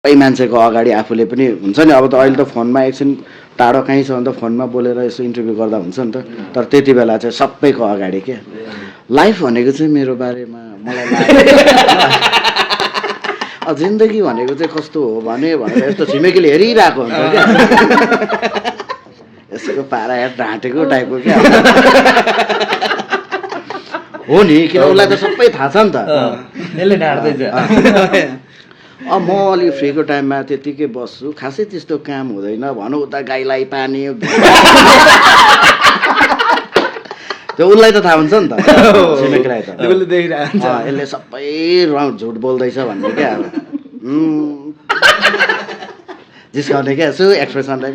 सबै मान्छेको अगाडि आफूले पनि हुन्छ नि अब त अहिले त फोनमा एकछिन टाढो कहीँ छ भने त फोनमा बोलेर यसो इन्टरभ्यू गर्दा हुन्छ नि त तर त्यति बेला चाहिँ सबैको अगाडि क्या लाइफ भनेको चाहिँ मेरो बारेमा मलाई लाग्यो जिन्दगी भनेको चाहिँ कस्तो हो भनेर यस्तो छिमेकीले हेरिरहेको हुन्छ क्या यसको पारा हेर ढाँटेको टाइपको क्या हो नि किन उसलाई त सबै थाहा छ नि त यसले ढाड्दैछ म अलि फ्रीको टाइममा त्यतिकै बस्छु खासै त्यस्तो काम हुँदैन भनौँ उता गाईलाई पानी त्यो उसलाई त थाहा हुन्छ नि त छिमेकीलाई त यसले सबै झुट बोल्दैछ भन्ने क्या अब जिस्काउने क्या यसो एक्सप्रेसनलाई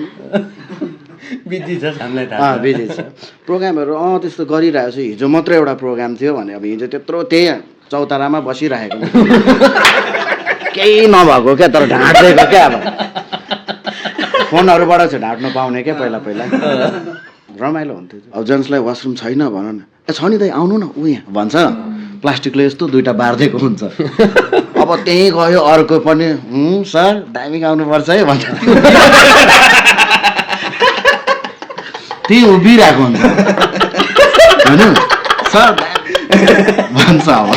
बिजी छ हामीलाई थाहा बिजी छ प्रोग्रामहरू त्यस्तो गरिरहेको छु हिजो मात्र एउटा प्रोग्राम थियो भने अब हिजो त्यत्रो त्यही चौतारामा बसिरहेको केही नभएको क्या तर ढाँट्दिएको क्या अब फोनहरूबाट चाहिँ ढाँट्नु पाउने क्या पहिला रमाइलो हुन्थ्यो अब जेन्ट्सलाई वासरुम छैन भन न ए छ नि दाइ आउनु न ऊ यहाँ भन्छ प्लास्टिकले यस्तो दुइटा बारिदिएको हुन्छ अब त्यहीँ गयो अर्को पनि सर दामी आउनुपर्छ है भन्छ त्यही उभिरहेको हुन्छ होइन सर भन्छ अब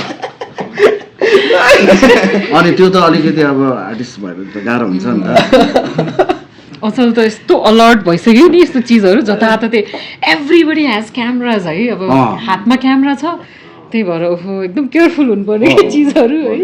अनि त्यो त अलिकति अब आर्टिस्ट भएर त गाह्रो हुन्छ नि त असल त यस्तो अलर्ट भइसक्यो नि यस्तो चिजहरू जताततै एभ्रीबडी हेज क्यामराज है अब हातमा क्यामेरा छ त्यही भएर एकदम केयरफुल हुनु पर्ने चिजहरू है